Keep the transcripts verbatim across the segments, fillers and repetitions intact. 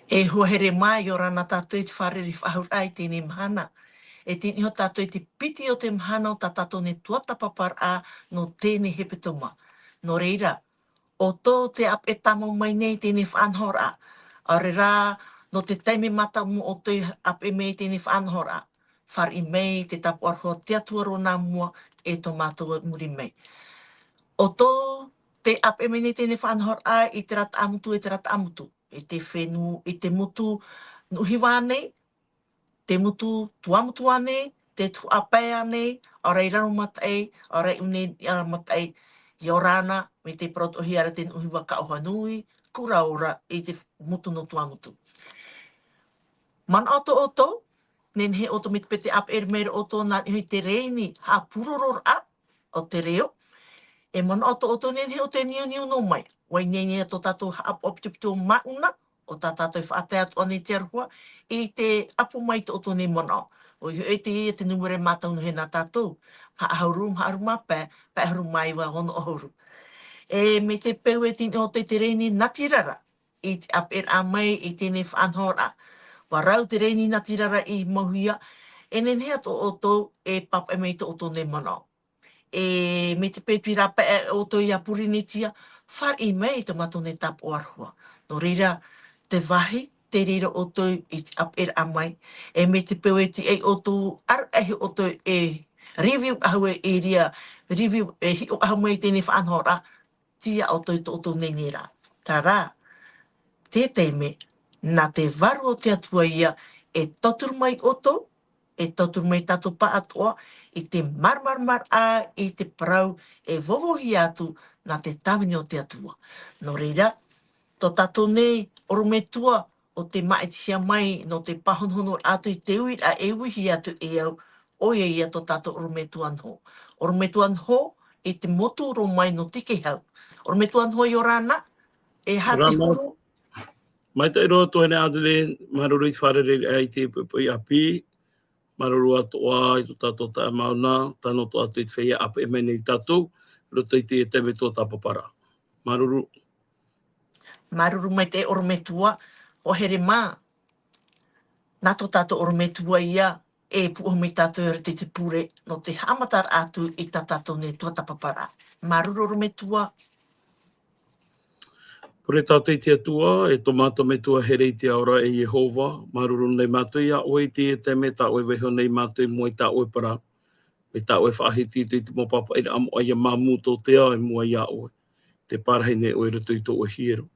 E hoa here mā, ʻia ora na tātou i te fārerei faʻahou raʻa i teie mahana. E tei niʻa tātou i te piti o te mahana o tā tātou nei tuatāpaparaʻa nō teie hepetoma. Nō reira, ʻoutou tē ʻāpeʻe tāmau mai nei i teie faʻanahoraʻa. ʻAore rā, nō te taime mātāmua ʻoutou i ʻāpeʻe mai i teie faʻanahoraʻa, fāriʻi mai te tāpaʻo aroha o te Atua roa nā mua, e tō mātou muri mai. ʻOutou tē ʻāpeʻe mai nei i teie faʻanahoraʻa i terā taʻamotu, e terā taʻamotu, i te fenua, i te motu Nuʻuhiva nei, te motu Tuamotu nei, te Tuhaʻa Pae nei, ʻaore i Raromataʻi, ʻaore i Niʻa Mataʻi, ʻia ora na, mai te parau Toʻohia ra te Nuʻuhiva Kaʻohanui, Kura Ora i te motu nō Tuamotu. Manaʻo atoʻa ʻoutou, nehenehe ʻoutou mai te peu tē ʻāpeʻe mai ra ʻoutou nā niʻa i te rēni haʻapūrororaʻa o te reo. E manaʻo atoʻa ʻoutou, nehenehe ʻoutou e niuniu noa mai. ʻUa ineine tō tātou haʻapaʻo pitopito māʻuna, ʻo tā tātou e faʻatae atoʻa nei te aroha, i te ʻapo mai tō ʻoutou nei manaʻo. ʻOia hoʻi, teie te nūmera e mātau noa nā tātou, maha ʻahuru, maha ʻahuru mā pae, pae ʻahuru mā iva, ono ʻahuru. E mai te peu e tei niʻa ʻoutou i te rēni natirara, i te ʻāpeʻeraʻa mai i teie faʻanahoraʻa. ʻUa rau te rēni natirara i mauhia, e nehenehe atoʻa ʻoutou e pāpaʻi mai tō ʻoutou nei manaʻo. E mai te peu e rāpae ʻoutou ia Pōrīnetia, fāriʻi mai tō mātou nei tāpaʻo aroha. Nō reira, te vāhi, tei reira ʻoutou i te ʻāpeʻeraʻa mai. E mai te peu e tiʻa ai ʻoutou, ʻaita ʻoutou e review faʻahou e ʻēria, review e hiʻo faʻahou mai i teie faʻanahoraʻa, tiʻa ʻoutou i tō ʻoutou nei nei rā. Terā, te taime, nā te vārua o te Atua ïa e tauturu mai ʻoutou, e tauturu mai tātou pāʻatoʻa, i te māramarama i te parau e vauvauhia atu nā te tāvini o te Atua. Nō reira, tō tātou nei ʻorometua ʻo tē māʻitihia mai nō te pāhonohono atu i te uiraʻa e uihia atu e au, ʻoia ïa tō tātou ʻorometua Noho. ʻOrometua Noho i te motu roa mai nō Tikehau. ʻOrometua Noho, ʻia ora na, e aha te huru? Maitaʻi roa tuahine Adeline, māuruuru i te fārereiraʻa i te poʻipoʻi ʻāpī, māuruuru atoʻa i tō tātou taeaʻe Mauna, tano atoʻa atu i te feiā e ʻāpeʻe mai nei ia tātou, i roto i te taime tuatāpaparaʻa. Māuruuru. Māuruuru maitaʻi ʻorometua, hoa here mā. Nā tō tātou ʻorometua ïa, e pūʻohu mai tātou i roto i te pure, nō te haʻamataraʻa atu i tā tātou nei tuatāpaparaʻa. Māuruuru ʻorometua. Pure tātou i te Atua, e tō mātou Metua here i te ao ra, e Iehova, māuruuru nei mātou iā ʻoe i teie taime tā ʻoe e vaiiho nei iā mātou i mua i tā ʻoe parau. Mai tā ʻoe e faʻahiti i te mau pāpaʻiraʻa moʻa ʻia māmū tō te ao i mua iā ʻoe. Tē pārahi nei ʻoe i roto i tō ʻoe hiero.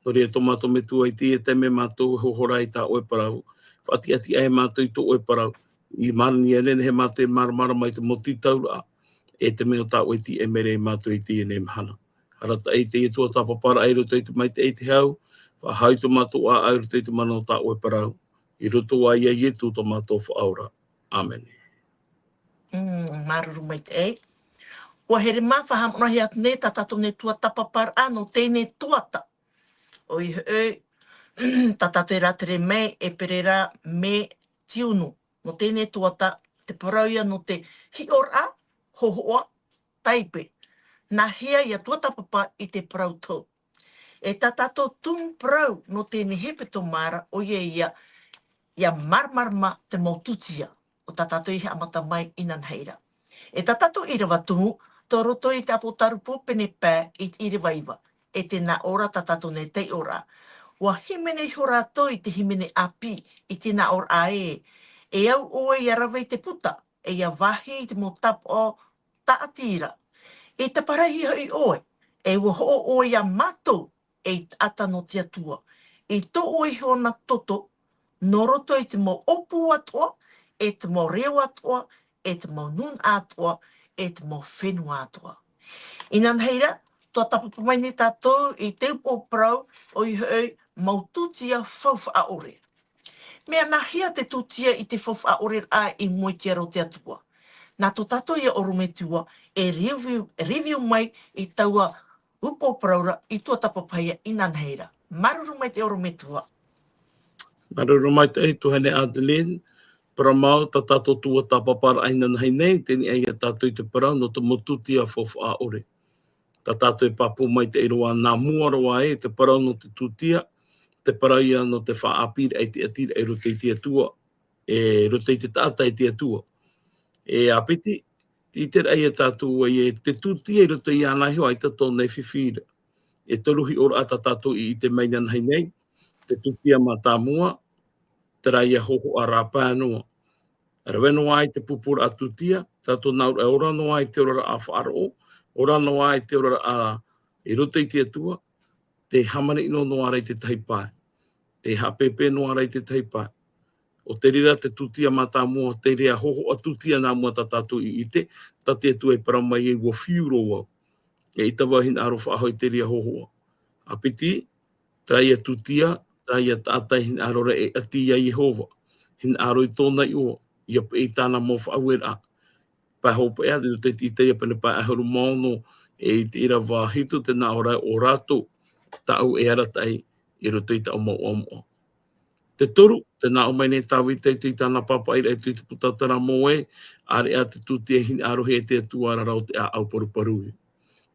Nō reira tō mātou Metua i teie taime mātou e hohora i tā ʻoe parau. Faʻatiʻatiʻa ai mātou i tō ʻoe parau. I māramarama, e nehenehe mātou e māramarama i te mau tītauraʻa. E te mea tā ʻoe e tiʻamāramarama iā mātou i teie nei mahana. Arataʻi teie tuatāpaparaʻa i roto i te maitaʻi i te hau. Faʻahou tō mātou ʻāʻau i roto i te mana o tā ʻoe parau. I roto ā iā Ietu tō mātou Faʻaora. ʻĀmene. Mm, māuruuru maitaʻi. Hoa here mā, faʻahaʻamanaʻohia atu nei tā tātou nei tuatāpaparaʻa nō teie nei tuata. ʻOia hoʻi, tā tātou e rātere mai, ʻēperēra, mē, tiunu. Nō teie nei tuata, te parau ïa nō te hiʻoraʻa, hōhoʻa, taipe. Nāhea ʻia tuatāpapa i te parau tou. E tā tātou tumu parau nō teie hepetoma ra, ʻoia ïa, ʻia māramarama te mau tūtia o tā tātou i haʻamata mai inanahi ra. E tā tātou ʻīrava tumu, tō roto i te ʻĀpōtarupo pene pae i te ʻīrava iva, e tē nā ʻō ra tā tātou nei taiʻoraʻa. ʻUa hīmene ihora ʻoutou i te hīmene ʻāpī, i te nā ʻōraʻa ē, e au ʻoe ʻia rave i te puta, e ʻia vāhi i te mau tāpaʻo tāʻati ra. E taparahi hoʻi ʻoe, e ʻua hoʻo ʻoe iā mātou, ei taʻata nō te Atua. I tō ʻoe iho na toto, nō roto i te mau ʻōpū atoʻa, e te mau reo atoʻa, e te mau nūnaʻa atoʻa, e te mau fenua atoʻa. Inanahi ra, tuatāpapa mai nei tātou i te upoʻo parau, ʻoia hoʻi, mau tūtia faufaʻa ʻore. Mea nāhea te tūtia i te faufaʻa ʻore ra i mua i te aro o te Atua? Nā tō tātou ïa ʻorometua e review, review mai i taua upoʻo parau ra i tuatāpapahia inanahi ra. Māuruuru maitaʻi ʻorometua. Māuruuru maitaʻi tuahine Adeline. Parau mau, tā tātou tuatāpaparaʻa inanahi nei, tei niʻa iā tātou i te parau nō te mau tūtia faufaʻa ʻore. Tā tātou e pāpū maitaʻi roa nā mua roa ē, te parau nō te tūtia, te parau ia nō te faʻaʻāpīraʻa i te ʻati i roto i te Atua, e roto i te taʻata i te Atua. E āpiti, tē ʻite ra ia tātou ē, te tūtia i roto iāna iho ʻaita tōna e fifi ra. E toru hiʻoraʻa tā tātou i ʻite mai inanahi nei, te tūtia mātāmua, terā ia hōhoʻa rāpae noa. Rave noa ai te pupuraʻa tūtia, tā tōna auraʻa, ora noa ai te oraraʻa faʻaroʻo, ora noa ai te oraraʻa i roto i te Atua, tē hāmani noa ra i te tahi pae. Tē haʻapēpē noa ra i te tahi pae. ʻO te reira te tūtia mātāmua, te reira hōhoʻa tūtia nā mua tā tātou i ʻite, tā te Atua e parau mai ē ʻua fiu roa au. E ʻita vau e hinaʻaro faʻahou i te reira hōhoʻa. ʻĀpiti, terā ia tūtia, terā ia taʻata e hinaʻaro ra e ʻati ia Iehova. Hinaʻaro i tōna iʻoa, ʻia peʻe i tāna mau faʻaueraʻa. Pae hopeʻa, i roto i te Isaia pene pae ʻahuru mā ono, e i te ʻīrava hitu, tē nā ʻō ra, ʻo rātou tāʻu e arataʻi i roto i tāʻu mau ʻoaʻoa. Te toru, tē nā ʻō mai nei Tāvita i tāna pāpaʻiraʻa i te puta Taramo ē, ʻāreʻa te tūtia e hinaʻarohia e te Atua ra rāua te ʻāʻau paruparu.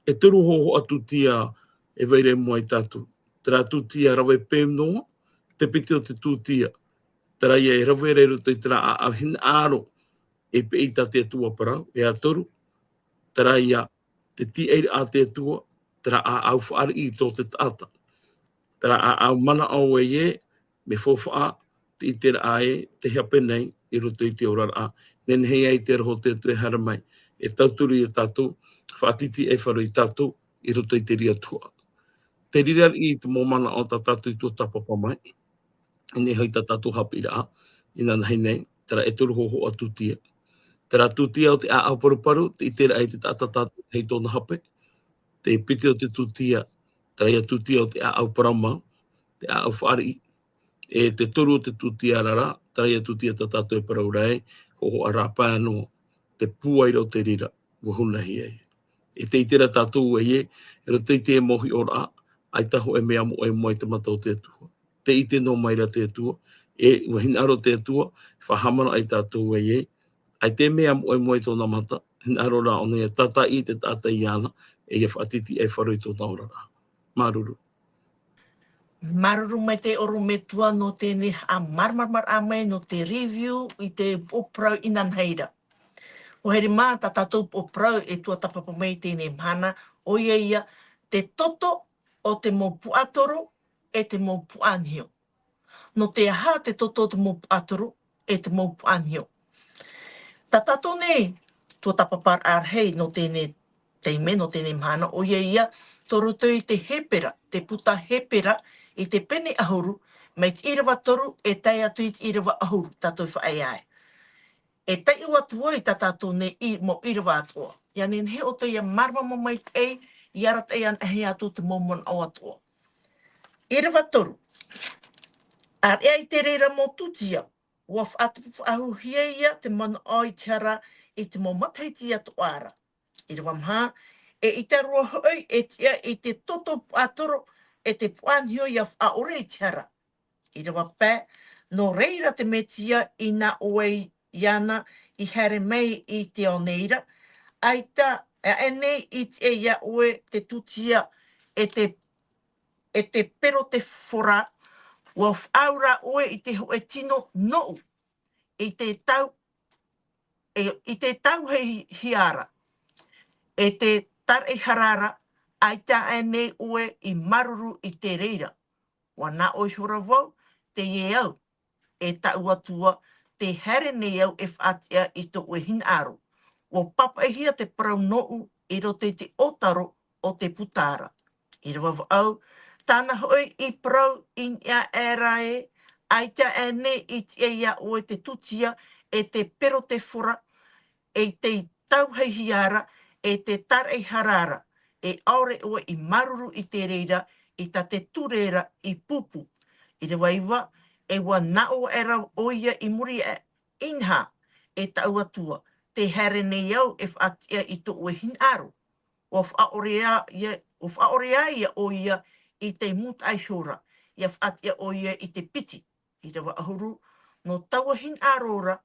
E toru hōhoʻa tūtia e vai ra i mua ia tātou. Terā tūtia rave peu noa, te piti o te tūtia, terā ia e rave ra i roto i terā ʻāʻau hinaʻaro, e peʻe i tā te Atua parau, e toru, terā ia te tīaʻiraʻa a te Atua, terā ʻāʻau fāriʻi tō te taʻata. Terā ʻāʻau manaʻo ē, mea faufaʻa, te ʻiteraʻa ē, tē hape nei i roto i te oraraʻa, nehenehe ai te aroha o te Atua e haere mai, e tauturu ia tātou, faʻatītīʻaifaro ia tātou, i roto i te reira tuhaʻa. Te reira riʻi te mau manaʻo tā tātou i tuatāpapa mai, i niʻa iho i tā tātou haʻapiʻiraʻa, inanahi nei, terā e toru hōhoʻa tūtia. Terā tūtia o te ʻāʻau paruparu, te ʻiteraʻa i te taʻata tātaʻitahi i tōna hape. Te piti o te tūtia, terā ia tūtia o te ʻāʻau parau mau, te ʻāʻau fāriʻi. E te toru o te tūtia ra rā, terā ia tūtia tā tātou e parau ra ē, hōhoʻa rāpae noa, te pūai ra o te reira, ʻua hunahia ia. E tē ʻite ra tātou ē, i roto i te mau hiʻoraʻa, ʻaita hōʻē mea moʻe i mua i te mata o te Atua. Tē ʻite noa mai ra te Atua, e ʻua hinaʻaro te Atua, faʻahaʻamanaʻo ia tātou ē, ʻaita e mea moʻe i mua i tōna mata, hinaʻaro rā ʻōna ʻia tātaʻi te taʻata iāna, e ʻia faʻatītīʻaifaro i tōna oraraʻa. Māuruuru. Māuruuru maitaʻi ʻorometua nō teie haʻamāramarama mai nō te review i te upoʻo parau inanahi ra. ʻUa haere mai tā tātou upoʻo parau e tuatāpapa mai i teie mahana, ʻoia ia te toto o te mau puaʻatoro e te mau puaʻaniho. Nō te aha te toto o te mau puaʻatoro e te mau puaʻaniho? Tā tātou nei tuatāpapa rahi nō teie taime, nō teie mahana, ʻoia ia, tō roto i te Hepera, te puta Hepera, i te pene ʻahuru, mai te ʻīrava toru e tae atu i te ʻīrava ʻahuru, tātou e faʻaea ai. E taiʻo atu ai tā tātou nei i mau ʻīrava atoʻa. ʻIa nehenehe ʻoutou ʻia māramarama maitaʻi, ʻia arataʻi anaʻe atu te mau manaʻo atoʻa. ʻĪrava toru. ʻĀreʻa i te reira mau tūtia, ʻua faʻatupu faʻahouhia ia te manaʻo i te hara i te mau matahiti atoʻa ra. ʻĪrava maha. E ʻita roa hoʻi e tiʻa i te toto puaʻatoro e te puaʻaniho ʻia faʻaʻore i te hara. ʻĪrava pae. Nō reira te Mesia i nā ʻoe iāna i haere mai i te ao nei ra, ʻaita aʻe nei i tiʻa iā ʻoe te tūtia e te, e te perotefora, ʻua faʻaau ra ʻoe i te hōʻē tino nōʻu, i te tau, e, i te tauhei hiara, e te taraʻehara ra, ʻaita aʻe nei ʻoe i māuruuru i te reira. ʻUa nā ʻoe ihora vau, teie au, e tāʻu Atua, tē haere nei au e faʻatiʻa i tō ʻoe hinaʻaro. ʻUa pāpaʻihia te parau nōʻu i roto i te ʻōtaro o te puta ra. ʻĪrava vaʻu. Tāna hoʻi i parau i niʻa aʻe ra ē, ʻaita aʻe nei i tiʻa iā ʻoe te tūtia e te perotefora, e te tauhei hiara, e te taraʻehara ra, e ʻaore ʻoe i māuruuru i te reira, i tā te ture ra i pūpū. ʻĪrava iva. E ʻua nā ʻō aʻe ra ʻoia i muri aʻe, inaha, e tāʻu Atua, tē haere nei au e faʻatiʻa i tō ʻoe hinaʻaro. ʻUa faʻaʻore ia, ʻua faʻaʻore ia ʻoia i te mūtaʻa ihora, ʻia faʻatiʻa ʻoia i te piti. ʻĪrava ʻahuru. Nō taua hinaʻaro ra,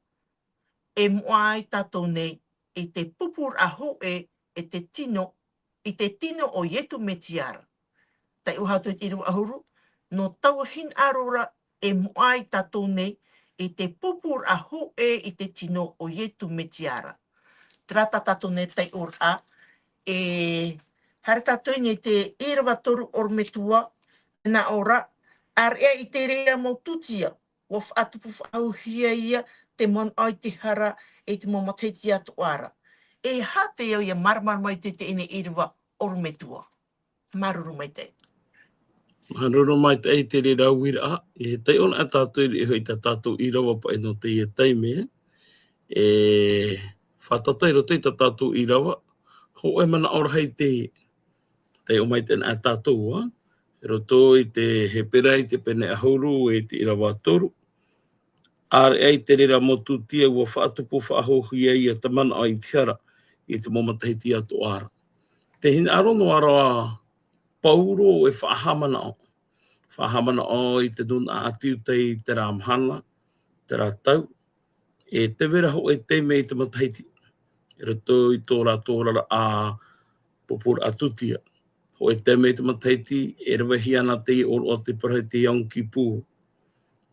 e moʻa ai tātou nei i te pupuraʻa hōʻē e te tino, i te tino o Iesu Mesia ra. Taiʻo atu i te ʻīrava ʻahuru, nō taua hinaʻaro ra e moʻa ai tātou nei i te pupuraʻa hōʻē i te tino o Ietu Metia ra. Terā tā tātou nei taiʻoraʻa, e haere tātou nei te ʻīrava toru ʻorometua, nā ʻō ra, ʻāreʻa i te reira mau tūtia, ʻua faʻatupu faʻahouhia ia te manaʻo i te hara i te mau matahiti atoʻa ra. E aha te au ʻia māramarama i te teie nei ʻīrava ʻorometua. Māuruuru maitaʻi. Māuruuru maitaʻi i te reira uiraʻa. E taiʻo na tātou i, i tā tātou ʻīrava paʻi nō teie taime. E fātata i roto i tā tātou ʻīrava, hōʻē manaʻo rahi te taiʻo maitaʻi na tātou, ā. I roto i te Hepera i te pene ʻahuru, e te ʻīrava toru. ʻĀreʻa i te reira mau tūtia, ʻua faʻatupu faʻahouhia ia te manaʻo i te hara i te mau matahiti atoʻa ra. Te hinaʻaro noa ra Paulo e faʻahaʻamanaʻo. Faʻahaʻamanaʻo i te nūnaʻa ʻĀti Iutaia i terā mahana, terā tau, e tē vai ra hōʻē taime i te matahiti, i roto i tō rātou oraraʻa pupuraʻa tūtia. Hōʻē taime i te matahiti, e ravehia ana teie ʻōroʻa te parau te Yom Kippur.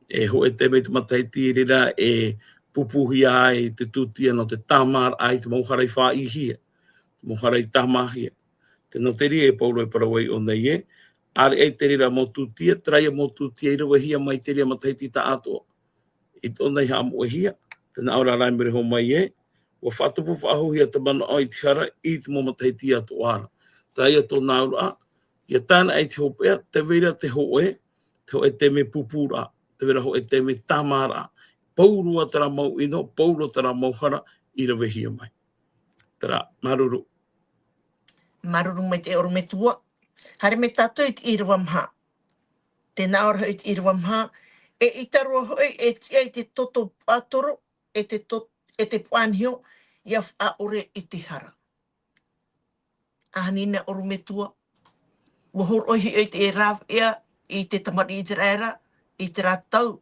E hōʻē taime i te matahiti, reira e pupuhia ai te tūtia nō te tāmāraʻa i te mau hara i faʻaʻīhia, te mau hara i tāmāhia. Tē nō te reira e Paulo e parau ai ʻōna ē, ʻāreʻa i te reira mau tūtia, terā ia mau tūtia i ravehia mai te reira matahiti tāʻātoʻa. I tōna i haʻamoʻehia, tē nā ʻō ra Rāmere Hōmai ē, ʻua faʻatupu faʻahouhia te manaʻo i te hara i te mau matahiti atoʻa ra. Terā ia tōna auraʻa, ʻia tae ana i te hopeʻa, tē vai ra te hōʻē, te hōʻē taime pupuraʻa, tē vai ra hōʻē taime tāmāraʻa. Pauroa terā mau ʻino, pauroa terā mau hara i ravehia mai. Terā, māuruuru. Māuruuru maitaʻi ʻorometua. Haere mai tātou i te ʻīrava maha. Tē nā ʻō ra hoʻi te ʻīrava maha, eʻita roa hoʻi e tiʻa i te toto puaʻatoro, e te to-, e te puaʻaniho, ʻia faʻaʻore i te hara. Ahani na ʻorometua, ʻua hōroʻahia te rāveʻa i te tamariʻi ʻĪteraʻera, i terā tau,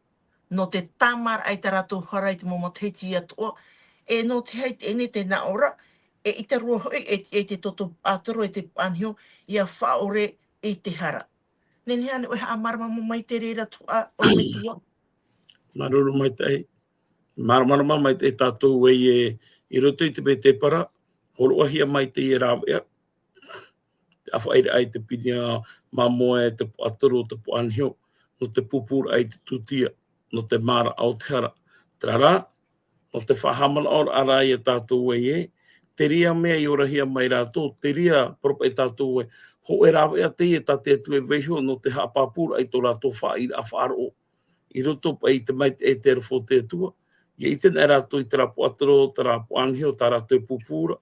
nō te tāmāraʻa i tā rātou hara i te mau matahiti atoʻa, e nō te aha teie nei tē nā ʻō ra, eʻita roa hoʻi e tiʻa i te toto puaʻatoro e te puaʻaniho, ʻia faʻaʻore i te hara. Nehenehe ānei ʻoe e haʻamāramarama mai i te reira tuhaʻa ʻorometua? Māuruuru maitaʻi. Māramarama maitaʻi tātou ē, i roto i te Metepara, hōroʻahia mai teie rāveʻa, te ʻāfaʻiraʻa i te pinia māmoe, te puaʻatoro, te puaʻaniho, nō te pupuraʻa i te tūtia, nō te māraʻa o te hara. Terā rā, nō te faʻahaʻamanaʻoraʻa ia tātou ē, te reira mea i orahia mai rātou, te reira parau paʻi tātou ē, hōʻē rāveʻa teie tā te Atua e vaiiho nō te haʻapāpūraʻa i tō rātou faʻaʻīraʻa faʻaroʻo. I roto paʻi i te maitaʻi e te aroha o te Atua, ʻia ʻite ana rātou i terā puaʻatoro, terā puaʻaniho, tā rātou e pupura,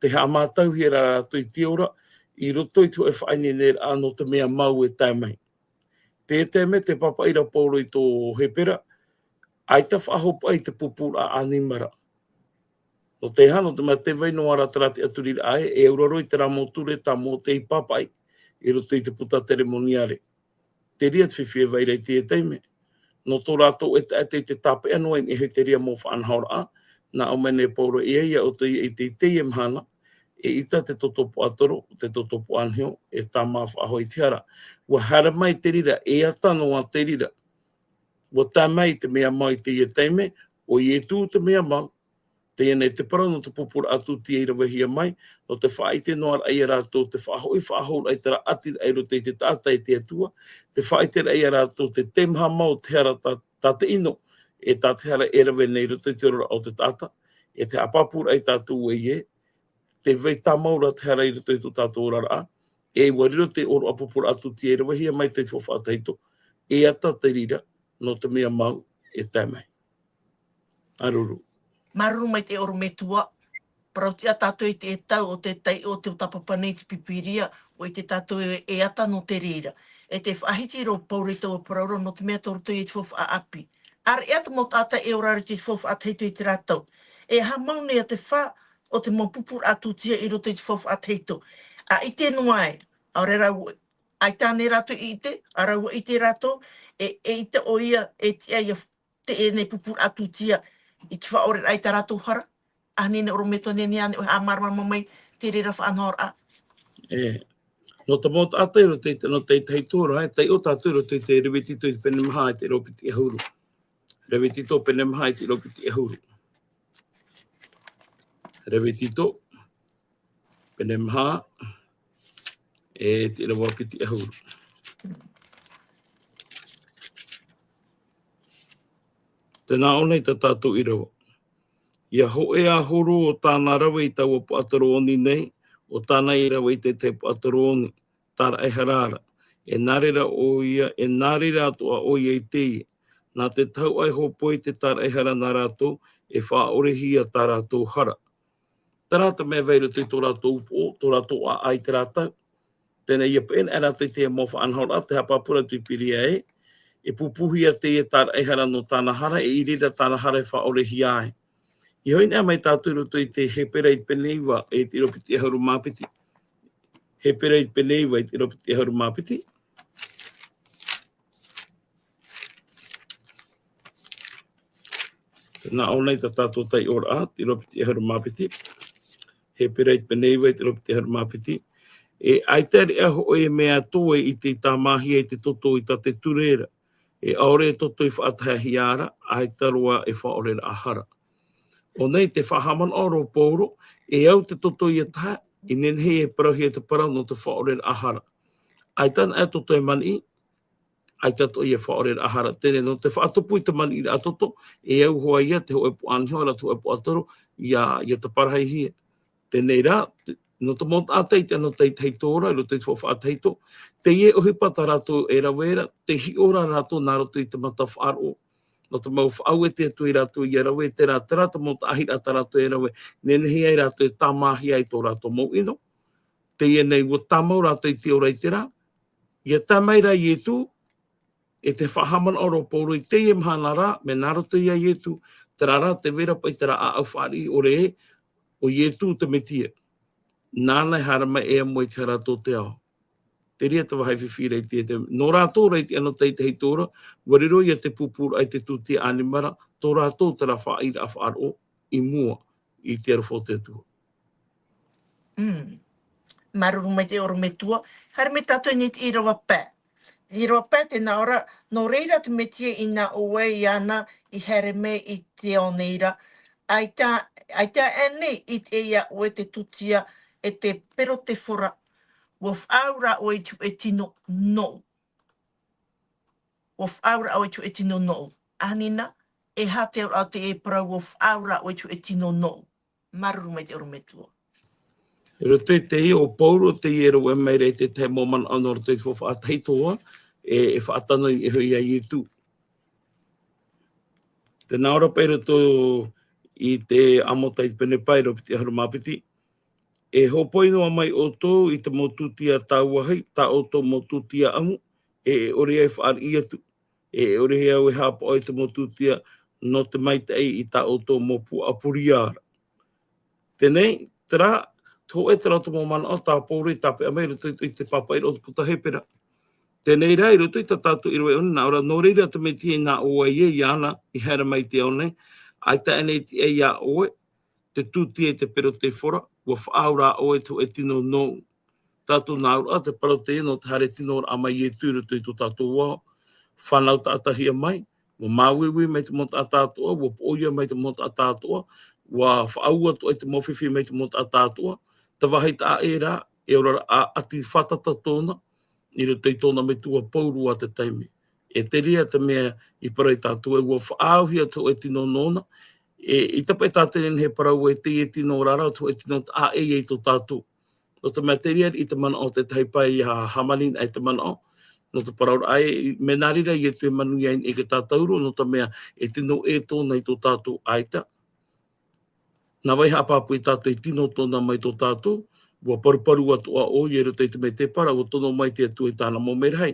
tē haʻamātauhia ra rātou i te ora, i roto i te hōʻē faʻaineineraʻa nō te mea mau e tae mai. Te taime tē pāpaʻi ra Paulo i tō Hepera, ʻaita faʻahou paʻi te pupuraʻa ʻanimara. Nō te aha, nō te mea tē vai noa ra terā tiʻaturiraʻa ē, e auraro i terā mau ture tā Mōte i pāpaʻi, i roto i te puta Teremoniare. Te reira te fifi e vai ra i teie taime. Nō tō rātou ʻetaʻeta i te tāpeʻa noa i niʻa i te reira mau faʻanahoraʻa, nā ʻō mai nei Paulo, ʻeiaha ʻoutou i ʻite i teie mahana, eʻita te toto puaʻatoro, te toto puaʻaniho, e tāmā faʻahou i te hara. ʻUa haere mai te reira, e ʻata noa te reira. ʻUa tae mai te mea mau i teie taime, ʻo Ietu te mea mau, teie nei te parau nō te pupuraʻa tūtia i ravehia mai, nō te faʻaʻite noa ra ia rātou, te faʻahoʻi faʻahouraʻa i terā ʻatiraʻa i roto i te taʻata e te Atua, te faʻaʻite ra ia rātou, te teimaha mau te hara tā, tā te ʻino, e tā te hara e rave nei i roto i te oraraʻa o te taʻata, e te haʻapāpūraʻa ia tātou ē, tē vai tāmau ra te hara i roto i tō tātou oraraʻa, e ʻua riro te ʻōroʻa pupuraʻa tūtia i ravehia mai te faufaʻa tahito, e ʻata te reira, nō te mea mau, e tae mai. Māuruuru. Māuruuru maitaʻi ʻorometua. Parau tiʻa tātou i te tau o te taiʻo o te ʻōtapapa nei te Pīpīria, ʻua ʻite tātou e, e ʻata nō te reira. E tē faʻahiti ra Paulo i taua parau ra nō te mea tō roto i te faufaʻa ʻāpī. ʻĀreʻa te mau taʻata e ora ra i te faufaʻa tahito i terā tau. E aha mau nei te fā o te mau pupuraʻa tūtia i roto i te faufaʻa tahito. ʻA ʻite noa ai, ʻaore rā ʻua, ʻaita ānei rātou i ʻite, ʻa rā ʻua ʻite rātou, e, eʻita ʻoia, e tiʻa ia teie nei pupuraʻa tūtia i te faʻaʻoreraʻa i tā rātou hara. Ahani na ʻorometua, nehenehe ānei ʻoe e haʻamāramarama mai i te reira faʻanahoraʻa? E, Nō te mau taʻata i roto i te, nō te tahi tō ra, e taiʻo tātou i roto i te Revitito i te pene maha i te ʻīrava piti ʻahuru. Revitito pene maha i te ʻīrava piti ʻahuru. Revitito, pene maha, e te ʻīrava piti ʻahuru. Tē nā ʻō nei tā tātou ʻīrava. ʻIa hōʻē ā horo o tāna rave i taua puaʻatoro oni nei, ʻo tāna i rave i te tahi puaʻatoro oni, tāraʻehara ra. E nā reira ʻoia, e nā reira atoʻa ʻoia i teie. Nā te tahuʻa e hōpoi te tāraʻehara nā rātou, e faʻaʻorehia tā rātou hara. Terā te mea vai roto i tō rātou upoʻo, tō rātou ʻāʻai terā tau. Teie nei ʻia peʻe na rātou i te mau faʻanahoraʻa, te haʻapāpū ra atu i Pīria ē, e pūpūhia teie tāraʻehara nō tāna hara, e i reira tāna hara e faʻaʻorehia ai. ʻIa hoʻi na mai tātou i roto i te Hepera i te pene iva, e te ʻīrava piti ʻahuru mā piti. Hepera i te pene iva, e te ʻīrava piti ʻahuru mā piti. Nā ʻō nei tā tātou taiʻoraʻa, te ʻīrava piti ʻahuru mā piti. Hepera i te pene iva, te ʻīrava piti ʻahuru mā piti. E ʻaita e rave hōʻē mea atoʻa i te tāmāhia i te toto i tā te ture ra. E ʻaore e toto i faʻatahihia ra, ʻaita roa e faʻaʻoreraʻa hara. ʻO nei te faʻahaʻamanaʻo ra ʻo Paulo, e au te toto ʻia taha, i nehenehe e parauhia te parau nō te faʻaʻoreraʻa hara. ʻAita na e toto e maniʻi, ʻaita atoʻa e faʻaʻoreraʻa hara. Teie nei nō te faʻatupu i te maniʻiraʻa toto, e au hoʻi ia te hōʻē puaʻaniho, ʻaore rā te hōʻē puaʻatoro, ʻia, ʻia taparahi hia. Teie nei rā, te, nō te mau taʻata i te anotau tahito ra, i roto i te faufaʻa tahito, teie ʻohipa tā rātou e rave ra, tē hiʻo ra rātou nā roto i te mata faʻaroʻo. Nō te mau faʻauete atu ia rātou ʻia rave, terā, terā te mau taʻahiraʻa tā rātou e rave, nehenehe ai rātou e tāmāhia i tō rātou mau ʻino. Teie nei ʻua tāmau rātou i te ora i terā, ʻia tae mai ra Ietu, e te faʻahaʻamanaʻo ra ʻo Paulo i teie mahana ra, mea nā roto ia Ietu, terā rā te vai ra paʻi terā ʻāʻau fāriʻi ʻore ē, ʻo Ietu te Metia. Nāna e haere mai e amo i te hara tō te ao. Terā te vāhi fifi ra i te, te, nō rātou ra i te anotau tahito ra, ʻua riro ia te pūpūraʻa i te tūtia ʻānimara, tō rātou terā faʻaʻiteraʻa faʻaroʻo i mua i te aroha o te Atua. Mm. Māuruuru maitaʻi ʻorometua. Haere mai tātou nei i te ʻīrava pae. ʻĪrava pae tē nā ʻō ra, nō reira te Metia i nā ʻō ai iāna i haere mai i te ao nei ra. ʻAita, ʻaita aʻenei i te, iā ʻoe te tūtia e te perotefora, ʻua faʻaau rā ʻoe i te hōʻē tino nōʻu. ʻUa faʻaau rā ʻoe i te hōʻē tino nōʻu. Anina, e aha te auraʻa o teie parau ʻua faʻaau rā ʻoe i te hōʻē tino nōʻu. Māuruuru maitaʻi ʻorometua. I roto i teie ʻo Paulo, teie e rave mai ra i te tahi mau manaʻo nō roto i te faufaʻa tahito, e, e faʻatanui e hoʻi iā Ietu. Tē nā ʻō ra paʻi i roto i te Amosa i te pene pae, ʻīrava piti ʻahuru mā piti. E hōpoi noa mai ʻoutou i te mau tūtia tāuahi, tā ʻoutou mau tūtia ʻamu, e, e ʻore ai fāriʻi atu. E, e ʻore hia au e haʻapaʻo i te mau tūtia nō te maitaʻi i tā ʻoutou mau puaʻapuria ra. Teie nei, terā, te hōʻē terā te mau manaʻo tā Paulo i tāpeʻa mai i roto i, i te pāpaʻiraʻa o te puta Hepera. Teie rā, i roto i tā tātou ʻīrava e ono, nā ʻō ra, nō reira te Metia i nā ʻō ai ē iāna i haere mai i te ao nei, ʻaita aʻenei i te, iā ʻoe, te tūtia e te perotefora, ʻua faʻaau rā ʻoe i te hōʻē tino nōʻu. Tātou nā ʻō ra, te parau teie nō te haere tino ra mai Ietu i roto i tō tātou ao, fānau taʻatahia mai, ʻua māuiui mai te mau taʻata atoʻa, ʻua poʻoia mai te mau taʻata atoʻa, ʻua faʻaau atoʻa i te mau fifi mai te mau taʻata atoʻa, te vāhi taʻa ʻē rā, e ʻore ra ʻa, ʻati fātata tōna, i roto i tōna metua Paulo ā te taime. E terā te mea i parau ia tātou ē ʻua faʻaauhia te hōʻē tino nōna, e, ʻaita paʻi tātou e nehenehe e parau ē teie tino ra rā, te hōʻē tino taʻa ʻē ia i tō tātou. Nō te mea terā i te manaʻo o te tahi pae ʻia hāmaniraʻa i te manaʻo, nō te parau ra ē, mea nā reira Ietu e manuia i niʻa i te tātauro, nō te mea e tino ʻē tōna i tō tātou ʻaita. Nā vai haʻapāpū ia tātou e tino tōna mai tō tātou, ʻua paruparu atoʻa ʻoia i roto i te mētēpara, ʻua tono mai te Atua i tāna mau merahi.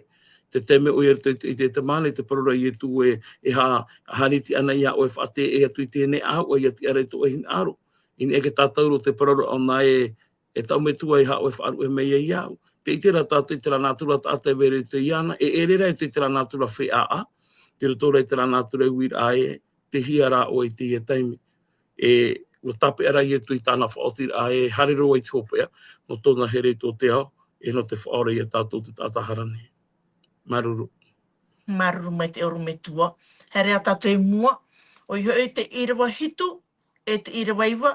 Te taime ʻoia i roto i te, i te ʻetesemane, te parau ra Ietu ē, e ha-, e hāniti ana iā ʻoe e faʻateʻa atu i teie nei ʻāuʻa, ʻia tiʻa ra i tō ʻoe hinaʻaro. I niʻa i te tātauro te parau ra ʻōna ē, e taʻu metua, e aha ʻoe e faʻaruʻe mai ai iāʻu. Tē ʻite ra tātou i terā nātura taʻata e vai ra i roto iāna, e ʻere ra i roto i terā nātura feiā, i roto ra i terā nātura uiraʻa ē, tei hea rā ʻoe i teie taime. E, ʻua tāpeʻa ra Ietu i tāna faʻaotiraʻa ē, haere roa i te hopeʻa, nō tōna here i tō te ao, e nō te faʻaora ia tātou te taʻata hara nei. Māuruuru. Māuruuru maitaʻi ʻorometua. Haere ā tātou i mua, ʻoia hoʻi te ʻīrava hitu, e te ʻīrava iva,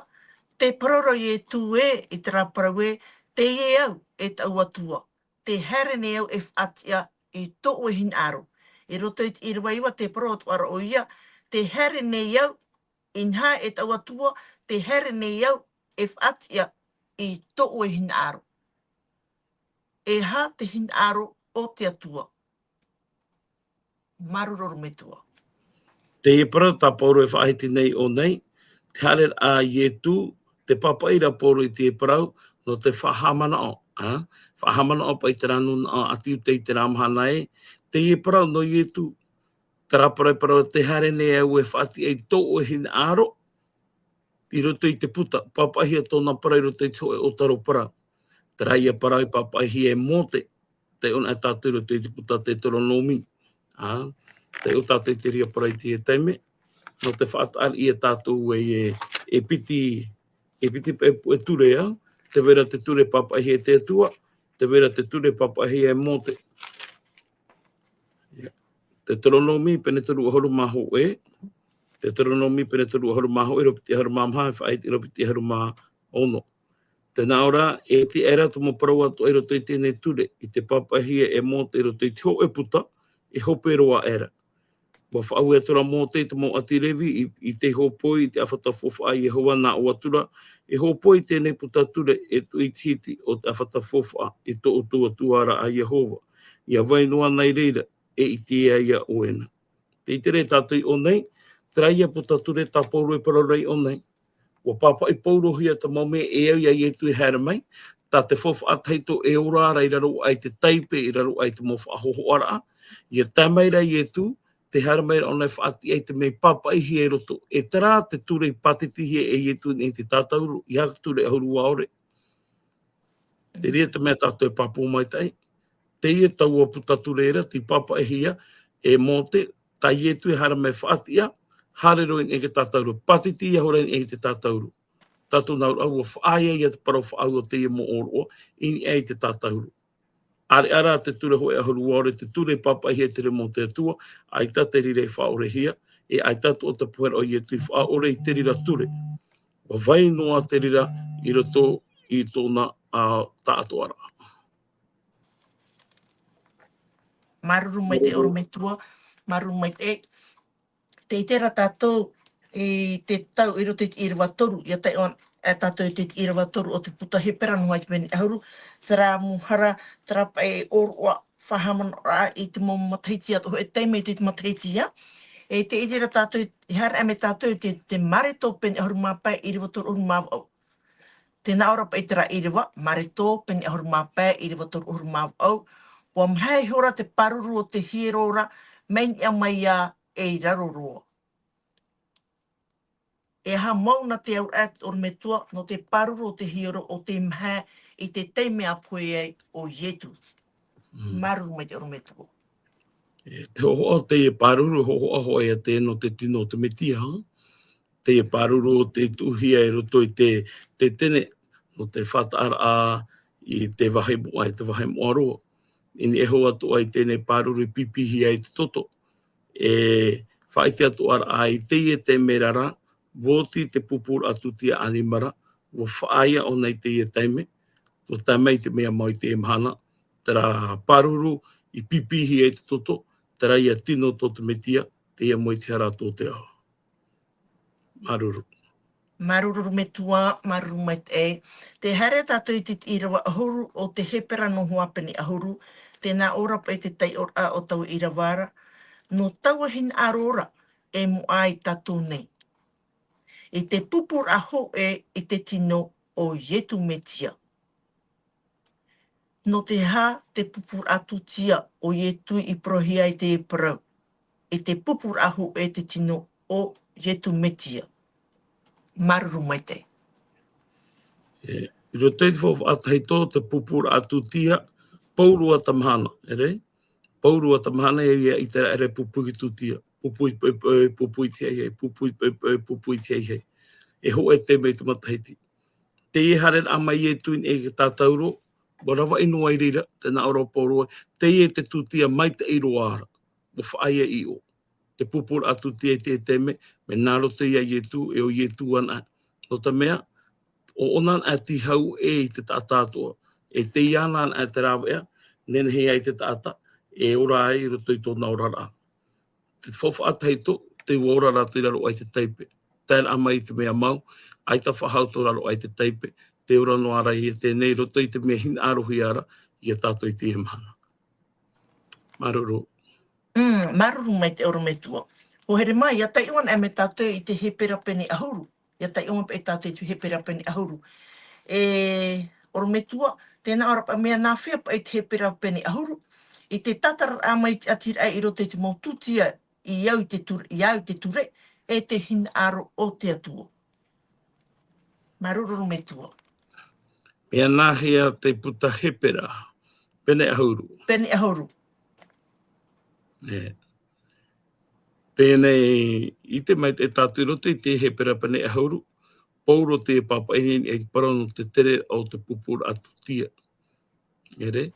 tē parau ra ʻo Ietu ē, i terā parau ē, teie au, e taʻu Atua, tē haere nei au e faʻatiʻa i tō ʻoe hinaʻaro. I roto i te ʻīrava iva, tē parau atoʻa ra ʻoia, tē haere nei au, inaha e taʻu Atua, tē haere nei au e faʻatiʻa i tō ʻoe hinaʻaro. E aha te hinaʻaro o te Atua? Māuruuru ʻorometua. Teie parau tā Paulo e faʻahiti nei i ʻō nei, te haereraʻa a Ietu, tē pāpaʻi ra Paulo i teie parau, nō te faʻahaʻamanaʻo, ā, faʻahaʻamanaʻo paʻi i terā nūnaʻa ʻĀti Iuta i terā mahana ē, teie parau nō Ietu, terā parau e parau ra, tē haere nei au e faʻatiʻa i tō ʻoe hinaʻaro, i roto i te puta, pāpaʻihia tōna parau i roto i te hōʻē ʻōtaro parau. Terā ia parau i pāpaʻihia e Mōte, taiʻo anaʻe tātou i roto i te puta Teuteronōmi. Ā, taiʻo tātou i te reira parau i teie taime, nō te faʻataʻa ia tātou ē, e, e piti, e piti paʻi puʻe ture, ā, tē vai ra te ture pāpaʻihia e te Atua, tē vai ra te ture pāpaʻihia e Mōte. Teuteronōmi pene toru ʻahuru mā hōʻē, Teuteronōmi pene toru ʻahuru mā hōʻē, ʻīrava piti ʻahuru mā maha, e faʻahiti ʻīrava piti ʻahuru mā ono. Tē nā ʻō ra, e tiʻa aʻera te mau parau atoʻa i roto i teie nei ture, i te pāpaʻihia e Mōte i roto i te hōʻē puta, e hope roa aʻera. ʻUa faʻaue atu ra Mōte i te mau ʻāti Levi, i, i tei hōpoi i te ʻāfata faufaʻa a Iehova nā ʻō atu ra, e hōpoi i teie nei puta ture, e tuʻu i te hiti o te ʻāfata faufaʻa, i tō ʻoutou Atua ra a Iehova. ʻIa vai noa na i reira, e ʻite ia ʻoe na. Tē ʻite ra tātou i ʻō nei, terā ia puta ture tā Paulo e parau ra i ʻō nei. ʻUa pāpaʻi Paulohia te mau mea e au ia Ietu e haere mai, tā te faufaʻa tahito e ora ra i raro aʻe i te taipe, i raro aʻe i te mau faʻahōhoʻaraʻa, ʻia tae mai ra Ietu, tē haere mai ra ʻōna e faʻatiʻa i te mea i pāpaʻihia i roto. E terā te ture i pātitihia e Ietu i te tātauro, ʻeiaha te ture ʻahuru ʻaore. Te reira te mea tātou e pāpū maitaʻi. Teie taua puta ture ra, tei pāpaʻihia e Mōte, tā Ietu e haere mai e faʻatiʻa, haere roa i niʻa i te tātauro, pātiti ia hora i niʻa i te tātauro. Tātou nā ʻō ra, ʻua faʻaea ia te parau faʻaau o teie mau ʻōroʻa, i niʻa i te tātauro. ʻAreʻa rā te ture hōʻē ʻahuru ʻaore, te ture i pāpaʻihia e te reira mau Atua, ʻaita te reira i faʻaʻorehia, e ʻaita atoʻa te pohe ra o Ietu i faʻaʻore i te reira ture. ʻUa vai noa te reira i roto i tōna, ā, taʻatoʻaraʻa. Māuruuru maitaʻi ʻorometua, māuruuru maitaʻi. Tē ʻite ra tātou i te tau i roto i te ʻīrava toru, ʻia taiʻo anaʻe tātou i te ʻīrava toru o te puta Hepera nō Haʻapai pene ʻahuru, terā mau hara, terā paʻi ʻōroʻa faʻahaʻamanaʻoraʻa i te mau matahiti atoʻa, e taime i te matahiti ïa. E tē ʻite ra tātou, i haere mai tātou i te, te Mareko pene ʻahuru mā pae, ʻīrava toru ʻahuru mā vaʻu. Tē nā ʻō ra paʻi terā ʻīrava, Mareko pene ʻahuru mā pae, ʻīrava toru ʻahuru mā vaʻu. ʻUa maha ihora te pāruru o te hiero ra, mai niʻa mai ā, e i raro roa. E aha mau na te auraʻa ʻorometua, nō te pāruru o te hiero o tei maha i te taime a pohe ai ʻo Ietu. Mm. Māuruuru maitaʻi ʻorometua. E, te hōhoʻa o teie pāruru, hōhoʻa hoʻi ia te, nō te tino o te Metia, ā? Teie pāruru o tei tuʻuhia i roto i te, te tetene, nō te faʻataʻaraʻa i te vāhi moʻa, i te vāhi moʻa roa. I niʻa iho atoʻa i teie nei pāruru i pīpīhia i te toto. E faʻaʻite atoʻa ra i teie taime ra, ʻua oti te pupuraʻa tūtia ʻanimara, ʻua faʻaea ʻōna i teie taime, ʻua tae mai te mea mau i teie mahana, terā pāruru i pīpīhia i te toto, terā ia tino tō te Metia, teie mau i te hara tō te ao. Māuruuru. Māuruuru metua, māuruuru maitaʻi. Tē haere tātou i te ʻīrava ʻahuru o te Hepera nō Haʻapai pene ʻahuru, tē nā ʻō ra paʻi te taiʻoraʻa o taua ʻīrava ra, nō taua hinaʻaro ra e moʻa ai tātou nei. I te pupuraʻa hōʻē i te tino o Ietu Metia. Nō te aha te pupuraʻa tūtia ʻo Ietu i parauhia ai teie parau, i te pupuraʻa hōʻē te tino o Ietu Metia? Māuruuru maitaʻi. E, i roto i te faufaʻa tahito, te pupuraʻa tūtia, pauroa te mahana, ʻere? Pauroa te mahana, e ia ʻite ra ʻere pupuri tūtia, pupuri poʻipoʻi, pupuri tiaʻihai, pupuri poʻipoʻi, pupuri tiaʻihai. E hōʻē taime i te matahiti. Teie haereraʻa mai Ietu i te tātauro, Ua ravaʻi noa i reira, tē nā ʻō ra ʻo Paulo, teie te tūtia maitaʻi roa ra. Ua faʻaea i ʻō. Te pūpūraʻa tūtia i te taime, mea nā roto ia Ietu, e ʻo Ietu anaʻe. Nō te mea, ʻo ʻōna anaʻe te hau ē i te taʻata atoʻa. E tei iāna anaʻe te rāveʻa, nehenehe ai te taʻata, e ora ai i roto i tōna oraraʻa. Te faufaʻa tahito, te ua ora rātou i raro aʻe i te taipe. Taeraʻa mai i te mea mau, ʻaita faʻahou tō raro aʻe i te taipe, te ora noa ra ia teie nei, i roto i te mea hinaʻarohia ra, ia tātou i teie mahana. Māuruuru. Mm, māuruuru maitaʻi ʻorometua. Hoa here mā, ʻia taiʻo anaʻe mai tātou i te Hepera pene ʻahuru. ʻIa taiʻo mai paʻi tātou i te Hepera pene ʻahuru. E, ʻorometua, tē nā ʻō ra paʻi mea nāfea paʻi te Hepera pene ʻahuru. I te tātararaʻa mai te ʻatiraʻa i roto i te mau tūtia i au i te ture, i au i te ture, e te hinaʻaro o te Atua. Māuruuru ʻorometua. Mea nāhea te puta Hepera, pene ʻahuru. Pene ʻahuru. E. Teie nei, ʻite maitaʻi tātou i roto i te Hepera pene ʻahuru, Paulo te pāpaʻi nei i te parau nō te tere o te pūpūraʻa tūtia. Here?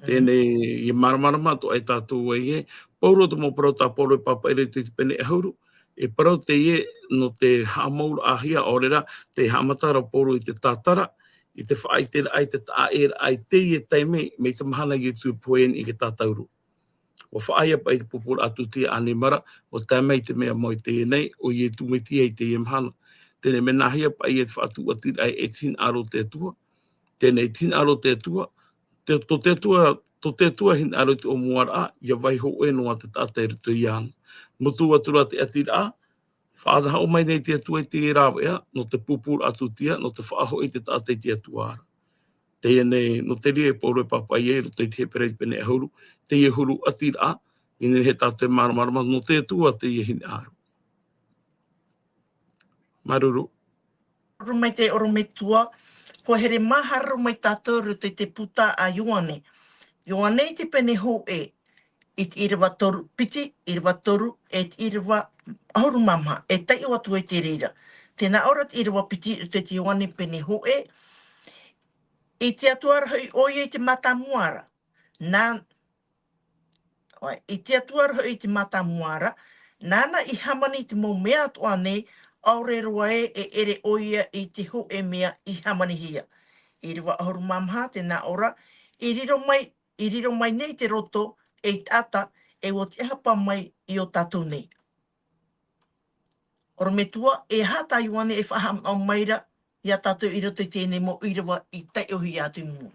Teie nei, ʻia māramarama atoʻa ai tātou ē, Paulo te mau parau tā Paulo e pāpaʻi ra i te pene ʻahuru, e parau teie nō te haʻamauraʻahia, ʻaore rā, te haʻamata ra Paulo i te tātara, i te faʻaʻiteraʻa, i te taʻaʻēraʻa i teie taime, mai te mahana Ietu e pohe nei i te tātauro. Ua faʻaea paʻi te pūpūraʻa tūtia ʻanimara, ua tae mai te mea mau i teie nei, ʻo Ietu Metia i teie mahana. Teie nei mea nāhea paʻi e te faʻatūʻatiraʻa e te hinaʻaro o te Atua. Teie nei te hinaʻaro o te Atua, te, tō te Atua, tō te Atua hinaʻaro i te ʻōmuaraʻa, ʻia vaiiho ʻē noa te taʻata i roto iāna. Mutu atu ra te ʻatiraʻa, faʻanaho mai nei te Atua i te rāveʻa, nō te pūpūraʻa tūtia, nō te faʻahoʻi i te taʻata i te Atua ra. Teie nei, nō te reira e Paulo e pāpaʻi ai, i roto i te Hepera i te pene ʻahuru, teie huru ʻatiraʻa, ʻia nehenehe tātou e māramarama, nō te Atua teie hinaʻaro. Māuruuru. Māuruuru maitaʻi ʻorometua, hoa here mā, haere roa mai tātou i roto i te puta a Ioane. Ioane i te pene hōʻē, i te ʻīrava toru, piti, ʻīrava toru, e te ʻīrava ʻahuru mā maha, e taiʻo atu ai te reira. Tē nā ʻō ra te ʻīrava piti i roto i te Ioane pene hōʻē, i te Atua ra hoʻi ʻoia i te mātāmua ra. Nā, ʻoe, i te Atua ra hoʻi i te mātāmua ra, nāna i hāmani i te mau mea atoʻa nei, ʻaore roa ē e ʻere ʻoia i te hōʻē mea i hāmanihia. ʻĪrava ʻahuru mā maha, tē nā ʻō ra, i riro mai, i riro mai nei te roto, ei taʻata, e ʻua tiʻahapa mai i ō tātou nei. ʻOrometua, e aha tā Ioane e faʻahaʻamanaʻo mai ra iā tātou i roto i teie nei mau ʻīrava i taiʻohia atu i mua?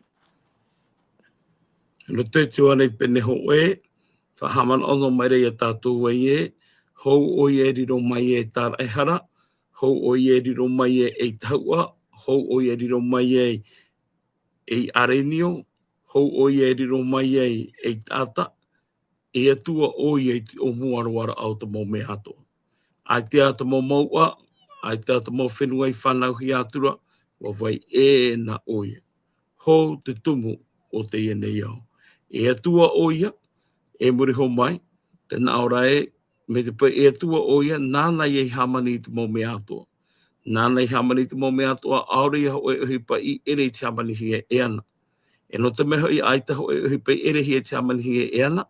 I roto i te Ioane pene hōʻē, faʻahaʻamanaʻo noa mai ra iā tātou ē, hou ʻoia e riro mai ei tāraʻehara, hou ʻoia e riro mai ei tahuʻa, hou ʻoia e riro mai ei, ei ʻarenio, hou ʻoia e riro mai ei, ei taʻata, e Atua ʻoia i te ʻōmuaraʻa o te mau mea atoʻa. ʻAita te mau mouʻa, ʻaita te mau fenua i fānauhia atu ra, ʻua vai ʻē na ʻoia. Hou te tumu o teie nei ao. E Atua ʻoia, e muri iho mai, tē nā ʻō ra ē, mai te peu e Atua ʻoia, nāna ia i hāmani i te mau mea atoʻa. Nāna i hāmani i te mau mea atoʻa, ʻaore ia hōʻē ʻohipa i ʻere i te hāmanihia e ana. E nō te mea hoʻi ʻaita hōʻē ʻohipa i ʻerehia i te hāmanihia e ana,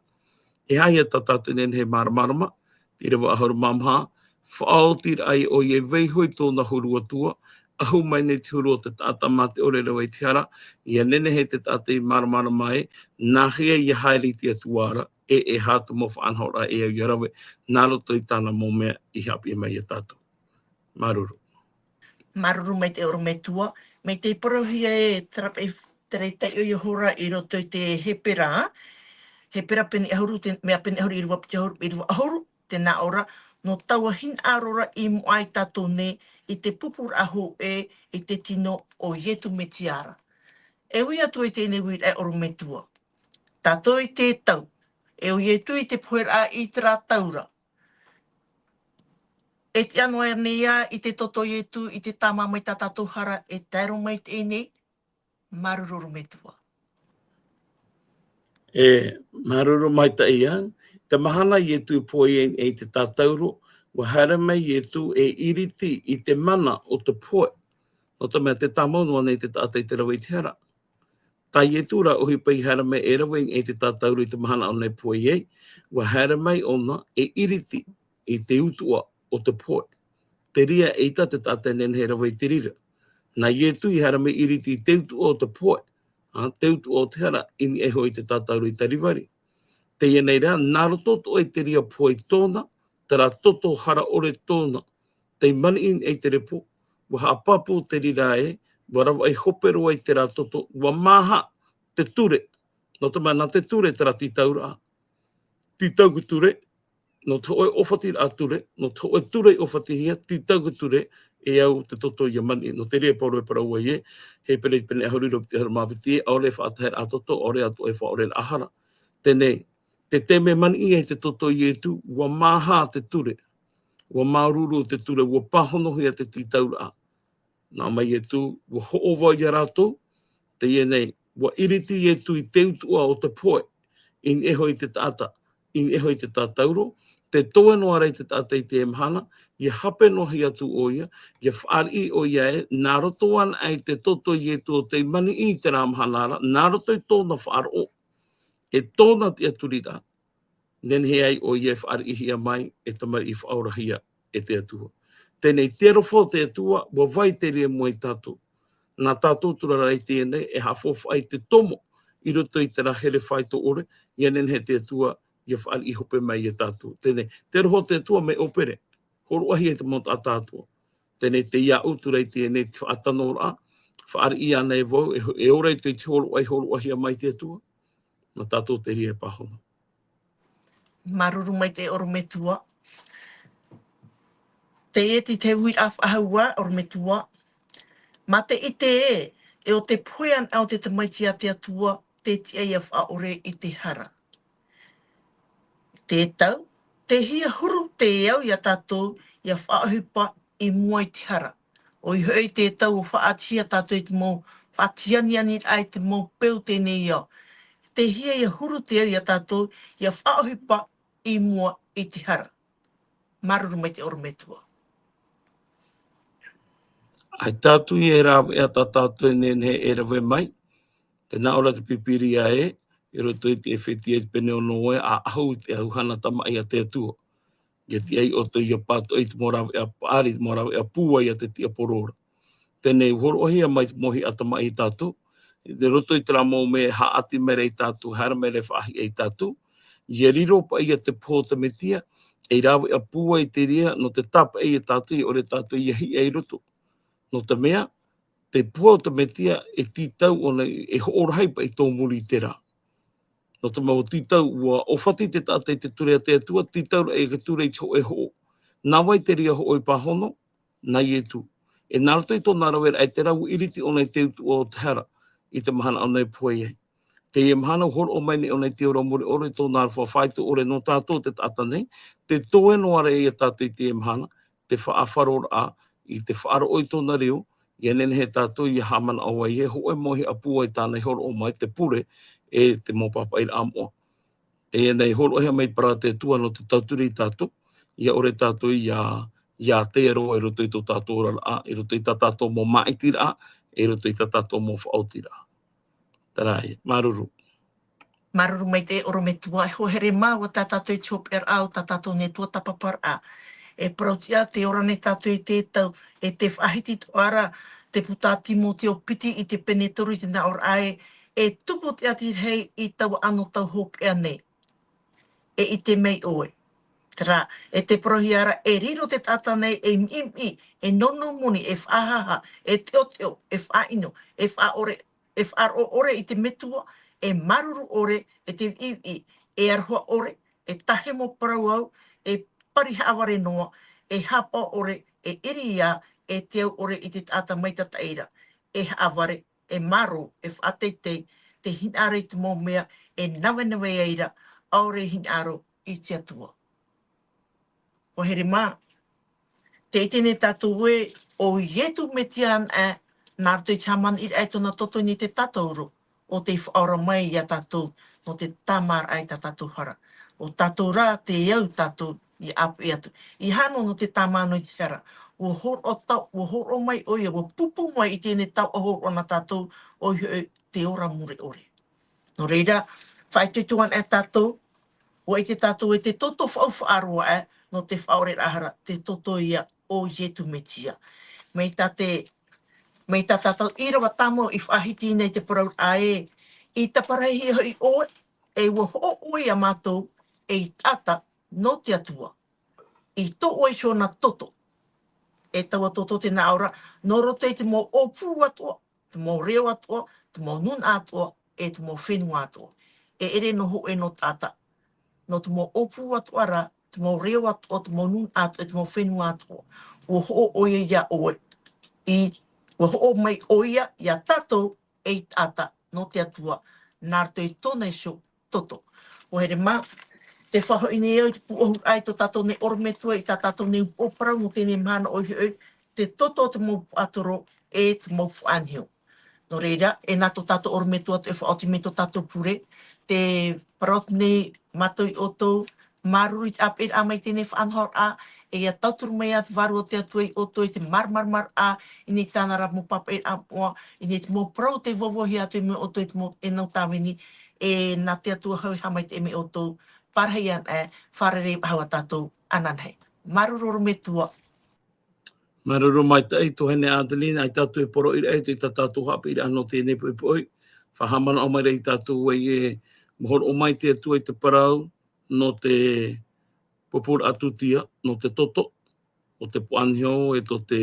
e aha ia tā tātou e nehenehe e māramarama, te ʻīrava ʻahuru mā maha, faʻaoti ra ʻoia e vaiiho i tōna huru Atua, ʻahu mai nei te huru o te taʻata mā te ʻore rave i te hara, ʻia nehenehe te taʻata i māramarama ē, nāhea ia haere i te Atua ra, e, e aha te mau faʻanahoraʻa e au ia rave, nā roto i tāna mau mea i haʻapiʻi mai iā tātou. Māuruuru. Māuruuru maitaʻi ʻorometua, mai te parauhia e terā paʻi, terā taiʻo iho ra i roto i te Hepera, Hepera pene ʻahuru, te, mea pene ʻahuru, ʻīrava piti ʻahuru, ʻīrava ʻahuru, tē nā ʻō ra, nō taua hinaʻaro ra i moʻa ai tātou nei i te pupuraʻa hōʻē i te tino o Ietu Metia ra. E ui atu i teie nei uiraʻa ʻorometua. Tātou i te tau, e ʻo Ietu i te poheraʻa i terā tau ra. E tiʻa noa ānei ia i te toto o Ietu, i te tāmā mai tā tātou hara e tae roa mai i teie nei, māuruuru ʻorometua. E, māuruuru maitaʻi ia, te mahana Ietu i pohe ai i te tātauro, ʻua haere mai Ietu e iriti i te mana o te pohe. Nō te mea tē tāmau noa nei te taʻata i te rave i te hara. Tā Ietu rā ʻohipa i haere mai e rave i te tātauro i te mahana ʻo nei pohe ai, ua haere mai ʻōna e iriti i te utuʻa o te pohe. Te reira ʻeita te taʻata e nehenehe e rave i te reira. Nā Ietu i haere mai iriti i te utuʻa o te pohe, ā, te utuʻa o te hara, i niʻa iho i te tātauro i Kalivari. Teie nei rā, nā roto atoʻa i te reira pohe tōna, terā toto hara ʻore tōna, tei maniʻi i te repo, ua haʻapāpū te reira ē, ua ravaʻi hope roa i terā toto, ua māha te ture, nō te mea nā te ture terā tītauraʻa. Tītau te ture, nō te hōʻē ʻōfatiraʻa ture, nō te hōʻē ture i ʻōfatihia, tītau te ture, e au te toto ia maniʻi. Nō te reira e parau, e parau ai ē, Hepera pene ʻahuru, irava piti ʻahuru mā piti, ʻaore e faʻataheraʻa toto, ʻaore atoʻa e faʻaʻoreraʻa hara. Teie nei, te taime e maniʻi ai te toto o Ietu, ua māha te ture, ua māuruuru te ture, ua pāhonohia te tītauraʻa. Nā mai Ietu, ua hoʻo vau ia rātou, teie nei, ua iriti Ietu i te utuʻa o te pohe, i niʻa iho i te taʻata, i niʻa iho i te tātauro, tē toe noa ra i te taʻata i teie mahana, ia hape noa hia atu ʻoia, ia fāriʻi ʻoia ē, nā roto anaʻe i te toto o Ietu ʻo tei maniʻi i terā mahana ra, nā roto i tōna faʻaroʻo, e tōna tiʻaturiraʻa, nehenehe ai ʻoia e fāriʻihia mai, e tamariʻi faʻaorahia e te Atua. Teie nei, te aroha o te Atua, ua vai te reira mai ia tātou. Nā tātou atu ra i teie nei, e haʻafaufaʻa i te tomo, i roto i terā here faito ʻore, ia nehenehe te Atua, ia fāriʻi hope mai ia tātou. Teie nei, te aroha o te Atua mea ʻōpere, hōroʻahia e te mau taʻata Atua. Teie nei, tei iāʻu atu ra i teie nei te faʻatanoraʻa, fāriʻi ānei vau, e, e ora i te, te hōroʻa, hōroʻahia mai te Atua, nā tātou te reira e pāhono. Māuruuru maitaʻi ʻorometua. Teie te, te uiraʻa faʻahou ā, ʻorometua. Mā te ʻite ē, e ʻo te pohe anaʻe o te Tamaiti a te Atua, tē tiʻa ia faʻaʻore i te hara. Te tau, tē hia huru te ao ia tātou, ia faʻaʻohipa i mua i te hara. ʻOia hoʻi te tau ʻua faʻaʻitehia tātou i te mau, faʻaʻiteaniraʻa i te mau peu teie nei ao. Tē hia ia huru te ao ia tātou, ia faʻaʻohipa i mua i te hara. Māuruuru maitaʻi ʻorometua. ʻAita atu ia e rāveʻa tā tātou e nehenehe e rave mai, tē nā ʻō ra te Pīpīria ē, i roto i te ʻEfetia i te pene ono ē, ʻa ʻahu i te ʻauhana tamaʻi a te Atua. ʻIa tiʻa ia ʻoutou ia pātoʻi i te mau rāveʻa paʻari, i te mau rāveʻa pūai a te tiaporo ra. Teie nei, ʻua hōroʻahia mai te mau hiʻa tamaʻi ia tātou, i roto i terā mau mea e haʻati mai ra ia tātou, haere mai ra e faʻahiʻa ia tātou, ʻia riro paʻi ia te pohe o te Mesia, ei rāveʻa pūai te reira, nō te tāpeʻa ia tātou, ʻia ʻore tātou ʻia hiʻa i roto. Nō te mea, te pohe o te Mesia e tītau ʻōna, e hoʻo rahi paʻi tō muri i terā. Nō te mea ʻua tītau, ʻua ʻōfati te taʻata i te ture a te Atua, tītau ra ia te ture i te hōʻē hoʻo. Nā vai te reira hoʻo i pāhono? Nā Ietu. E nā roto i tōna raveraʻa, e terā ʻua iriti ʻōna i te utuʻa o te hara, i te mahana ʻo nei pohe ai. Teie mahana ʻua hōroʻa mai nei ʻōna i te ora mure ʻore, tōna aroha faito ʻore nō tātou te taʻata nei, tē toe noa ra ia tātou i teie mahana, te faʻafaroraʻa, i te faʻaroʻo i tōna reo, ʻia nehenehe tātou ʻia haʻamanaʻo ai ē, hōʻē mau hiʻa pūai tāna i hōroʻa mai, te pure, e te mau pāpaʻiraʻa moʻa. Teie nei, hōroʻahia mai parau a te Atua nō te tauturu ia tātou, ʻia ʻore tātou ʻia, ʻia ātea roa i roto i tō tātou oraraʻa, i roto i tā tātou mau māʻitiraʻa, i roto i tā tātou mau faʻaotiraʻa. Terā ia, māuruuru. Māuruuru maitaʻi ʻorometua, e hoa here mā, ʻua tā tātou i te hopeʻaraʻa o tā tātou nei tuatāpaparaʻa. E parau tiʻa, tē ora nei tātou i te tau, e tē faʻahiti atoʻa ra te puta a Timoteo piti i te pene toru i te nāʻōraʻa ē, e tupu te ʻati rahi i taua anotau hopeʻa nei. E ʻite mai ʻoe. Terā, e tē parauhia ra, e riro te taʻata nei ei miʻimiʻi, ei nonō moni, ei faʻahaʻahaʻa, ei teʻoteʻo, ei faʻaʻino, ei faʻaʻore, e faʻaroʻo ʻore i te Metua, e māuruuru ʻore, e te viʻiviʻi, e aroha ʻore, e tahi mau parau au, e pari haʻavare noa, e haʻapaʻo ʻore, e ʻiriā, e te au ʻore i te taʻata maitataʻi ra, e haʻavare, e mārō, e faʻateitei, tē hinaʻaro i te mau mea e navenave ai ra, ʻaore e hinaʻaro i te Atua. ʻUa here mā, tē ʻite nei tātou ē, ʻo Ietu Mesia anaʻe, nā roto i te hāmani i tōna toto i niʻa i te tātauro, ʻo tei faʻaora mai ia tātou, nō te tāmāraʻa i tā tātou hara. ʻO tātou rā, tē au tātou ʻia ʻāpeʻe atu. ʻEiaha noa nō te tāmāno i te hara. ʻUa hōroʻa tau, ʻua hōroʻa mai ʻoia, ʻua pūpū mai i teie nei tau ʻa hōroʻa nā tātou, ʻoia hoʻi, te ora mure ʻore. Nō reira, faʻaitoito ana e tātou, ʻua ʻite tātou e te toto faʻaufaʻa roa e, nō te faʻaoreraʻa hara, te toto ia o Ietu Metia. Mai tā te, mai tā tātou ʻīrava tāmau i faʻahiti nei te parau ʻā e, i taparahihia hoʻi ʻoe, e ʻua hoʻo ʻoe ia mātou, ei taʻata, nō te Atua. I tō ʻoe iho nā toto. E taua toto tē nā ʻō ra, nō roto i te mau ʻōpū atoʻa, te mau reo atoʻa, te mau nūnaʻa atoʻa, e te mau fenua atoʻa. E ʻere nō hōʻē nō taʻata. Nō te mau ʻōpū atoʻa ra, te mau reo atoʻa, te mau nūnaʻa atoʻa, e te mau fenua atoʻa. ʻUa hoʻo ʻoia ia ʻoe. I, ʻua hoʻo mai ʻoia ia tātou, ei taʻata, nō te Atua, nā roto i tōna iho toto. ʻUa haere mā, tē faʻahoʻi nei au i te pūʻohuraʻa i tō tātou nei ʻorometua, i tā tātou nei upoʻo parau nō teie mahana ʻoia hoʻi, te toto o te mau puaʻatoro, e te mau puaʻaniho. Nō reira, e nā tō tātou ʻorometua atoʻa e faʻaoti mai tō tātou pure, tē parau nei mātou ia ʻoutou, māuruuru i te ʻāpeʻeraʻa mai i teie faʻanahoraʻa, e ʻia tauturu mai ā te Vārua o te Atua ia ʻoutou i te māramarama, i niʻa i tāna ra mau pāpaʻiraʻa moʻa, i niʻa i te mau parau tei vauvauhia atu mai ia ʻoutou i te mau, e nau tāvini, e nā te Atua hoʻi e haʻamaitaʻi mai ia ʻoutou, pārahi ana e, fārerei faʻahou ā tātou ananahi. Māuruuru ʻorometua. Māuruuru maitaʻi tuahine Adeline, ʻaita atu e poroʻi ra i tā tātou haʻapiʻiraʻa nō teie poʻipoʻi. Faʻahaʻamanaʻo mai ra ia tātou ē, e hōroʻa mai te Atua i te parau, nō te pupuraʻa tūtia, nō te toto, o te puaʻaniho, e tō te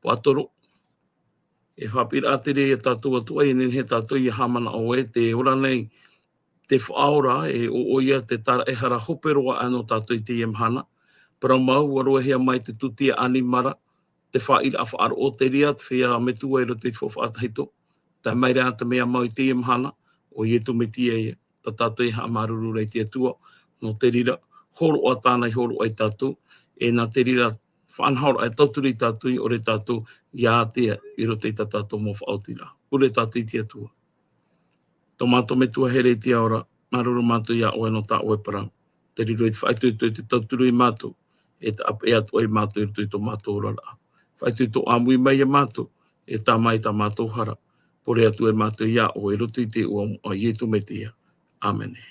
puaʻatoro. E haʻapiʻiraʻa terā ia tātou atoʻa, e nehenehe tātou ia haʻamanaʻo ē, tē ora nei te Faʻaora, e ʻo, ʻoia te tāraʻehara hope roa aʻe nō tātou i teie mahana. Parau mau, ʻua roehia mai te tūtia ʻanimara, te fāʻiraʻa faʻaroʻo, te reira te feiā metua i roto i te faufaʻa tahito. Tae mai ra te mea mau i teie mahana, ʻo Ietu Metia ia, tā tātou e haʻamāuruuru ra i te Atua, nō te reira, hōroʻa tāna i hōroʻa ia tātou, e nā te reira faʻanahoraʻa e tauturu ia tātou, e ʻore tātou, ʻia ātea i roto i tā tātou mau faʻaotiraʻa. Pure tātou i te Atua. Tō mātou Metua here i te ao ra, māuruuru mātou ia ʻoe nō tā ʻoe parau. Tē riro i te faʻaitoito i te tauturu ia mātou, e tāpeʻa atu ai mātou i roto i tō mātou oraraʻa. Faʻaitoito ʻāmui mai ia mātou, e tāmā i tā mātou hara. Pure atu ai mātou ia ʻoe i roto i te iʻoa o Ietu Metia. ʻĀmene.